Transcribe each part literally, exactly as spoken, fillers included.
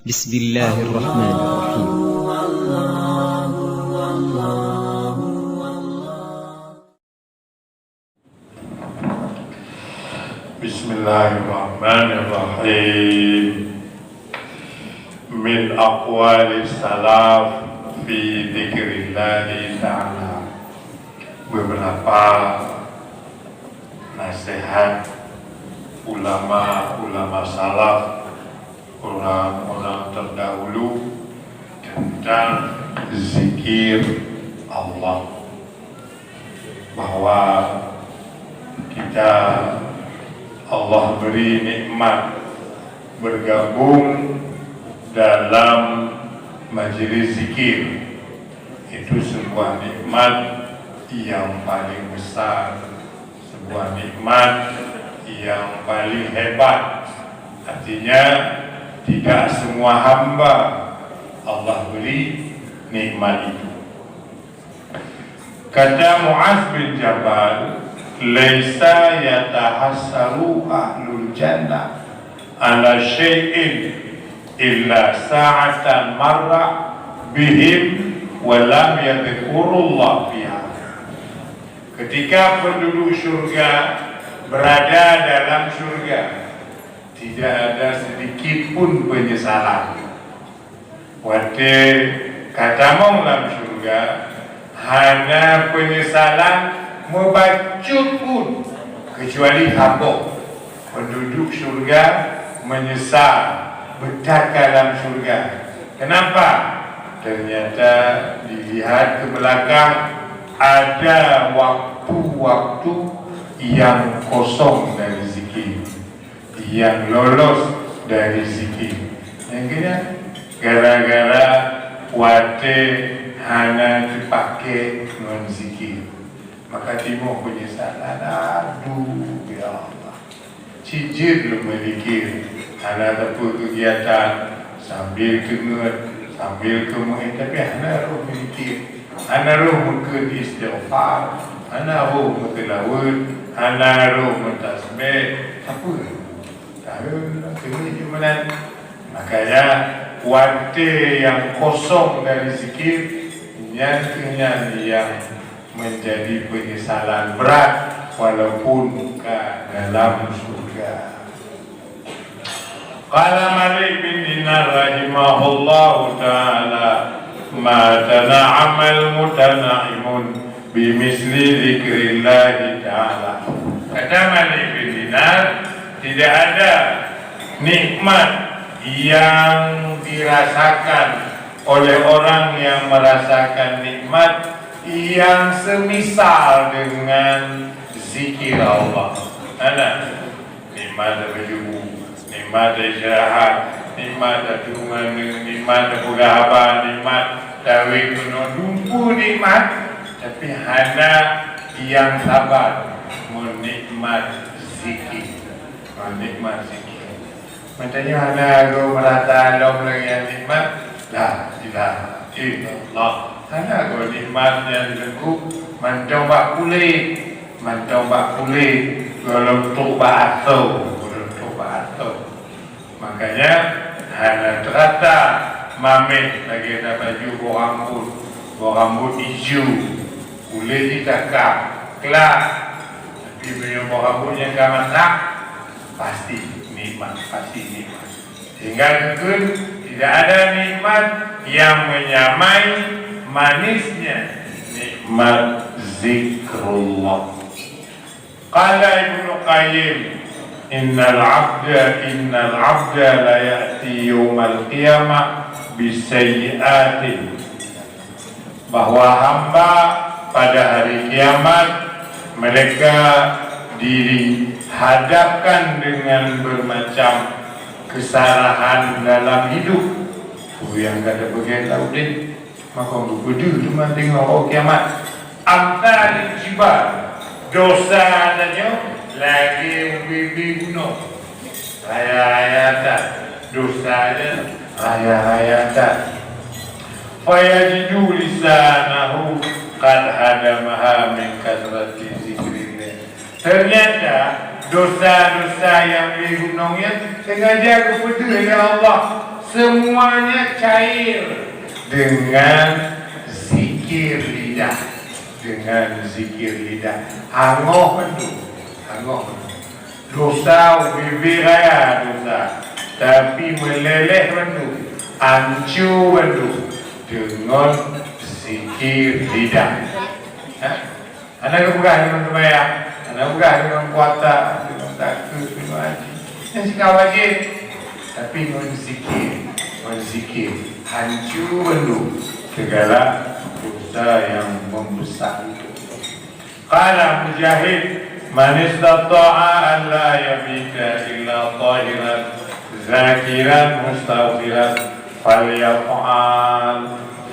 Bismillahirrahmanirrahim. Bismillahirrahmanirrahim. Min aqwalis salaf fi dzikrillahi ta'ala. Beberapa nasihat ulama-ulama salaf, orang-orang terdahulu tentang zikir Allah, bahwa kita, Allah beri nikmat bergabung dalam majelis zikir. Itu sebuah nikmat yang paling besar, sebuah nikmat yang paling hebat. Artinya, tidak semua hamba Allah beri nikmat itu. Kata Muaz bin Jabal, "Laisa yatahassaru ahlul jannah ala syai'in illa sa'atan marra bihim wa lam yadzkurullah fiha." Ketika penduduk syurga berada dalam syurga, tidak ada sedikit pun penyesalan. Watée ka tamong lam syurga, hana penyesalan meubacut pun, kecuali saboh. Penduduk syurga menyesal beutaka lam syurga. Kenapa? Ternyata dilihat ke belakang, ada waktu-waktu yang kosong dari zikir, yang lolos dari zikir. Nyang keunan, gara-gara watée hana teupaké ngon zikir, maka timoh penyesalan. Aduh, ya Allah, cit jeuet lôn meuzikir, hana teupeu keugiatan, sambil teungeut, sambil keumeu'én, tapi hana roh meuzikir. Hana roh meukheun istighfar, hana roh meuseulaweuet, hana roh meutasbih. Sapeue? Tahu, tahu je meunan. Makanya, watée nyang kosong dari zikir, nyan keuh nyan nyang menjadi penyesalan berat walaupun ka dalam syurga. Qala Malik bin Dinar rahimahullahu ta'ala, "Ma tana'amal mutana'imun bimithli dzikrillahi ta'ala." Kata Malik bin Dinar, tidak ada nikmat yang dirasakan oleh orang yang merasakan nikmat yang semisal dengan zikir Allah. Ada. Nikmat tapeujeubu, nikmat taistirahat, nikmat tateungoh, nikmat tapeugah haba, nikmat tawét keunoe, dumpeue nikmat, tapi hana nyang saban ngon nikmat zikir. Ngon nikmat zikir. Meutanyoe hana lôn meurasa lom lagée nikmat la ilaha illallah. Hana goe nikmat nyang teungku mantong bak puléh, mantong bak puléh, gohlom trok bak asoe, gohlom trok bak asoe. Makanya hana teurasa maméh lagée tapajoh boh rambot, boh rambot ijô, kulét jih takam, klak. Tapi meunyoe boh rambot nyang ka masak, pasti nikmat, pasti nikmat. Sehingga geukheun tidak ada nikmat yang menyamai manisnya nikmat zikrullah. Qala Ibnu Qayyim, "Innal abda, innal abda la ya'ti yaumal qiyamah bisayyi'atin." Bahwa hamba pada hari kiamat mereka dihadapkan dengan bermacam kesalahan dalam hidup. Peue nyang ka tapeugét lam udeb, maka geupeudeuh teuma teungoh kiamat. Amsal jibal, dosa tanyoe lagée ubé-ubé gunong. Raya-raya that, dosa nyan raya-raya that. Fayajidu lisanahu qad hadamaha min kathrati zikrillah. Ternyata dosa-dosa nyang di gunong nyan sengaja geupeudeuh lé Allah, Semuanya cair dengan zikir lidah. Dengan zikir lidah. Angoh mandum. Angoh mandum. Dosa ubé-bé raya dosa. Tapi meuleleh mandum. Anco mandum. Deungon zikir lidah. Ha? Hana geupeugah deungon seumayang, hana geupeugah deungon puasa, deungon zakeuet, deungon haji. Nyan sika wajéb, tapi ngon zikir, ngon zikir. Hanco bandum segala dosa nyang membesar itu. Qala Mujahid, "Man istata'a an la yabita illa tahiran, zakiran, mustaghfiran, falyaf'al,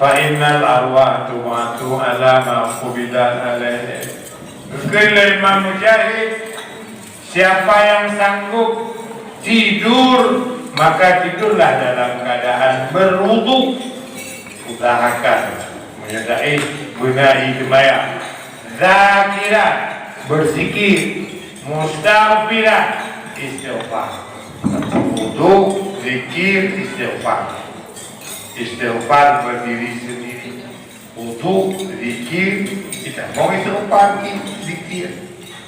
fa innal arwah tub'atsu ala ma qubidat alaih." Geukheun lé Imam Mujahid, siapa yang sanggup tidur, maka tidurlah dalam keadaan berwudu. Usahakan, meunyoe taéh, beuna ié seumayang. Zakiran, berzikir. Mustaghfiran, istighfar. Wudu, zikir, istighfar. Istighfar berdiri sendiri. Wudu, zikir, kita mau istighfar, zikir.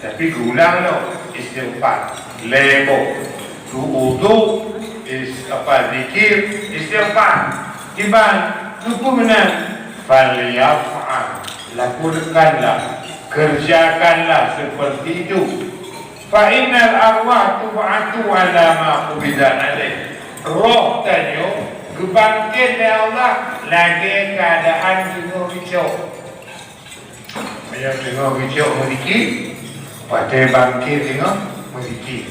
Tapi geuulang lom, istighfar. Lhèe boh. Wudu, is-, apa, zikir, istighfar. Kiban, keupeue meunan? Falyaf'al. Lakukanlah, kerjakanlah seperti itu. Fa innal arwah tub'atsu ala ma qubidat alaih. Roh tanyoe geubangkét lé Allah lagèe keuadaan teungoh geucok. Meunyoe teungoh geucok meuzikir, watèe bangkét teungoh meuzikir.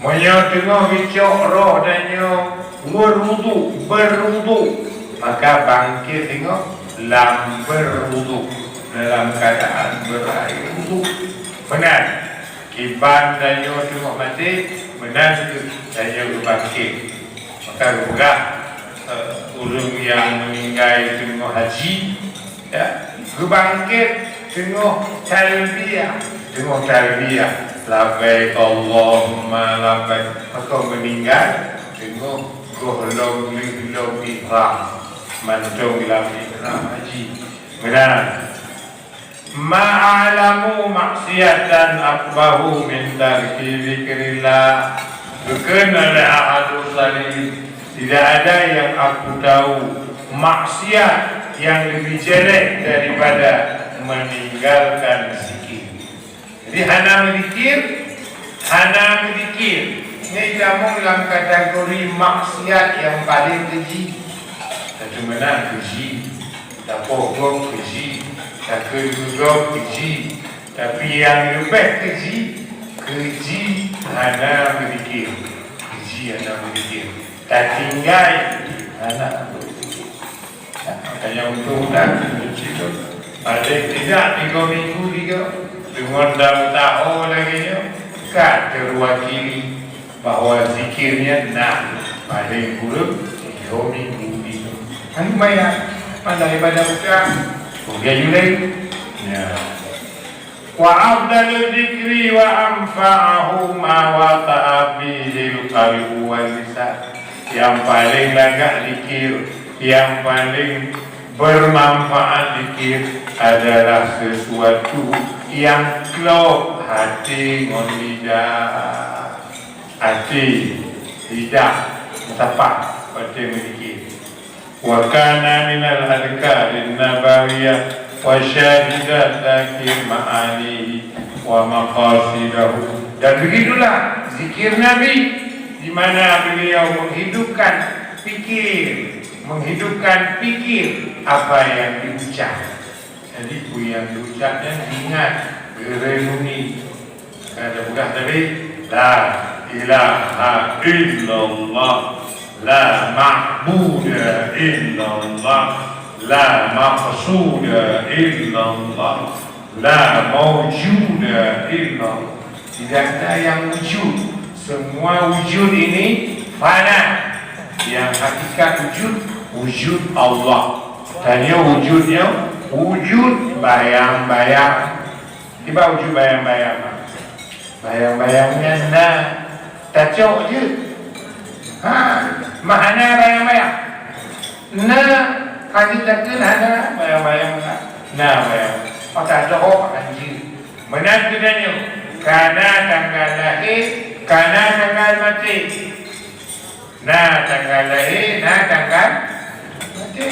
Meunyoe teungoh geucok roh tanyoe berwudu, berwudu, maka bangkét teungoh lam berwudu, dalam keadaan berair wudu. Meunan. Kiban tanyoe teungoh maté, meunan kheueh tanyoe geubangkét. Maka geupeugah, eh, ureueng nyang meuninggai teungoh haji, ya, geubangkét teungoh talbiyah, teungoh talbiyah, "Labbaik Allahumma labbaik." Maka meuninggai teungoh gohlom lheueh lom ihram, mantong lam ihram haji. Meunan. "Ma a'lamu maksiatan aqbahu min tarki zikrillah." Geukheun oleh Ahadus Salim, "Tidak ada yang aku tahu maksiat yang lebih jelek daripada meninggalkan zikir." Jadi, hana meuzikir, hana meuzikir. Nyan tamong lam kategori maksiat nyang paleng keji. Teumeunang keji. Tapoh gob keji, takheun keu gob keji, tapi nyang leubeh keji, keji hana meuzikir. Keji hana meuzikir. Tatinggai hana meuzikir. Makanya untung dah keji tu. Paling tidak tiga minggu tiga. Dengan dalam tahun lagi nyo, ka terwakili bahwa zikir nyan na paleng kureueng tiga minggu nyoe. Kan lumayan. Pada ibadah buka, buka Julai. Ya. "Wa afdalu zikri wa anfa'uhu ma wata'a fihil qalbu wal lisan." Yang paling lagak zikir, yang paling bermanfaat zikir adalah sesuatu yang klop hati ngon lidah. Até, lidah, meusapat, watèe meuzikir. "Wa kana minal adhkarin nabawiyah wa syahidat dzakir ma'anihi wa maqasidahu." Dan begitulah zikir Nabi, di mana beliau menghidupkan fikir, menghidupkan fikir apa yang diucap. Jadi, peue nyang geucap nyan ingat, geureunungi. Ka geupeugah tadi, "La ilaha illallah, la ma'buda illallah, la maqsuda illallah, la maujuda illallah." Tidak ada yang wujud. Semua wujud ini fana. Yang hakikat wujud, wujud Allah. Tanyoe wujud nyoe, wujud bayang-bayang. Kiban wujud bayang-bayang? Bayang-bayang nyan na, tacok jeuet. Ha. Meuhana bayang-bayang. Na, hana takheun hana bayang-bayang na. Na bayang. Maka doa akan jeuet. Meunan geutanyoe, ka na tanggal lahé, ka na tanggal maté. Na tanggal lahé, na tanggal maté.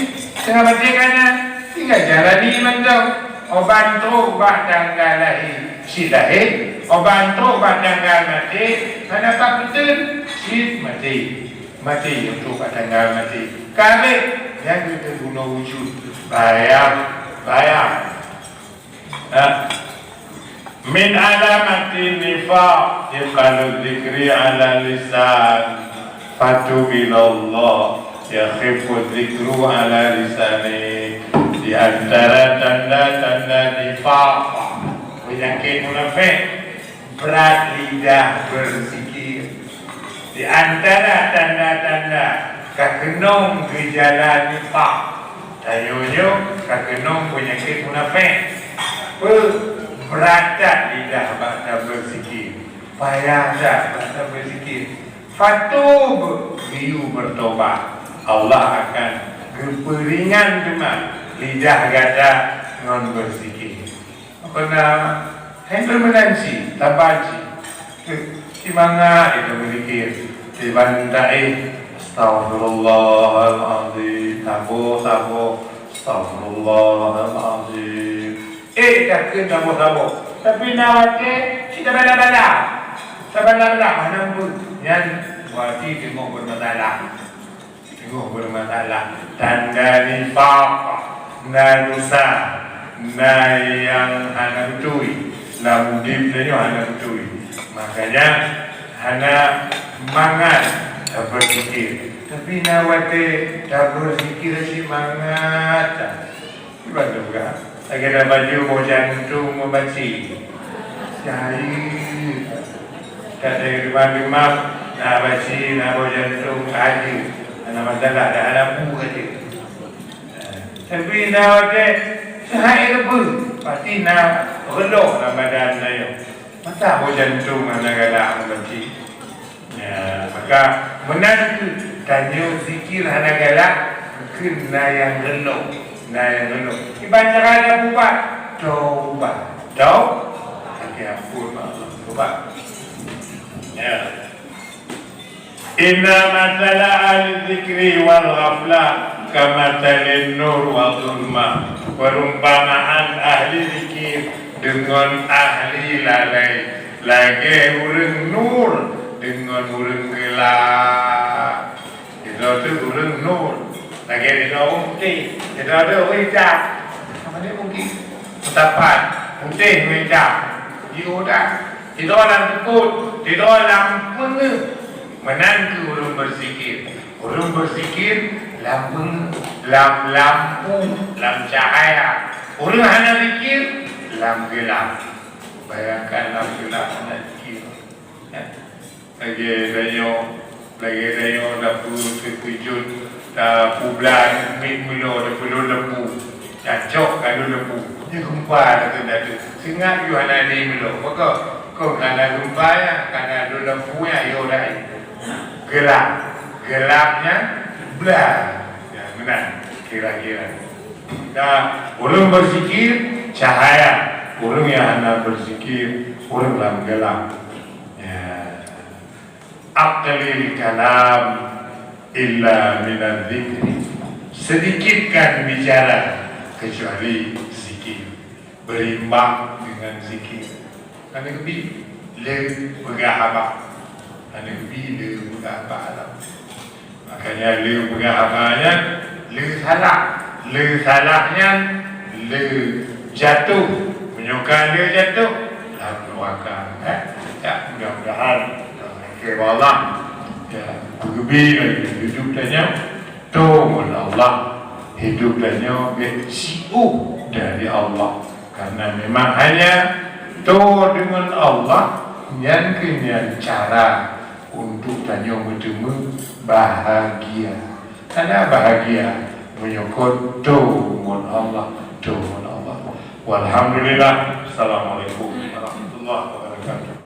Teungoh maté ka na, tinggai jalani mantong. Óh ban trok bak tanggal lahé, cit lahé. Óh ban trok bak tanggal maté, hana pat peuteun, cit maté. Maté nyang trok bak tanggal maté. Ka abéh, nyan geuteugunoe wujud. Bayang, bayang. Ha. Min alamatin nifaq thiqalu dzikri 'ala lisan, fatubu ilallah, yakhiffu dzikru 'ala lisani. Di antara tanda-tanda nifaq, peunyakét munafék, brat lidah beuzikir. Di antara tanda-tanda ka keunong geujalan nifaq, tanyoe nyoe ka keunong peunyakét munafék. Peue? Brat that lidah bak tabeuzikir, payah that bak tabeuzikir. Fatub, geuyue meutobat, Allah akan geupeuringan teuma lidah gata ngon beuzikir. Apa na, hai meunan cit, saban cit. Simangat itu beuzikir. Siban taéh, astaghfirullahalazim. Saboh, saboh, astaghfirullahalazim. Eh, takheun saboh-saboh. Tapi na watée cit tabala-bala. Tabala-bala, mana pun. Nyan berarti teungoh bermasalah. Teungoh bermasalah, tanda nifaq, na dosa, na nyang hana beutôi, lam udeb tanyoe hana beutôi. Makanya hana mangat tabeuzikir. Tapi na watée tabeuzikir cit mangat that. Iban juga. Lagée na baju boh jantung meubaci. Jahil. Kadang dumam-dumam, na baci, na boh jantung, ka jeuet. Hana masalah, dah hana bu ka jeuet. Tapi na watée seuhat reubeuh, pasti na reuloh lam badan tanyoe. Masa boh jantung hana galak meubaci. Ya, maka meunan kheueh tanyoe zikir hana galak, kheun na nyang reuloh, na nyang reuloh. Kiban cara tapubat? Tobat. Tau? Akhé ampôn bak Allah. Tobat. Ya. Inna mathala ahli dzikri wal ghaflah kamathalin nur wa dhulmah. Perumpamaan ahli zikir deungon ahli lalai lagée ureuëng nur deungon ureuëng geulap. Sidroe teuh ureuëng nur, lagée sidroe ureuëng putéh, sidroe teuh ureuëng itam. Sama dia mungkin pendapat putéh ngon itam. Jiôh dah. Sidroe lam teukot, sidroe lam peungeuh. Meunan kheueh ureuëng beuzikir. Ureuëng beuzikir lam peungeuh, lam lampu, lam cahya. Ureuëng hana zikir lam geulam. Bayangkan lam geulam hana zikir. Ya. Lagée tanyoe, lagée tanyoe tapeue teukeujot, tapublan miet meulô, tapeulo lampu. Cocok ka lôn lampu. Nyoe geumpa takheun datu. Seungab yue hana lé meulô. Pakon? Kon hana geumpa nyan, kana lôn lampu nyan, yo dai. Geulap. Geulap nyan bla. Ya, meunan kira-kira. Nah, ureuëng beuzikir cahya. Ureuëng nyang hana beuzikir, ureuëng lam geulam. Ya. Aqlil kalam illa minaz zikri. Sedikitkan bicara kecuali zikir. Berimbang dengan zikir. Hana geubi le peugah haba. Hana geubi le peugah haba alam. Makanya le peugah haba nyan le salah. Le salah nyan le jatuh. Meunyoe ka le jatuh, lam neuraka. Eh? Ya, mudah-mudahan, eh, Allah, ya, geubi lagi hidup tanyoe. Tho ngon Allah, hidup tanyoe bék jiôh dari Allah. Karena memang hanya tho deungon Allah, nyan keuh nyan cara untuk tanyoe meuteumé bahagia. Hana bahagia meunyoe kon tho ngon Allah, tho ngon Allah. Walhamdulillah. Assalamualaikum warahmatullahi wabarakatuh.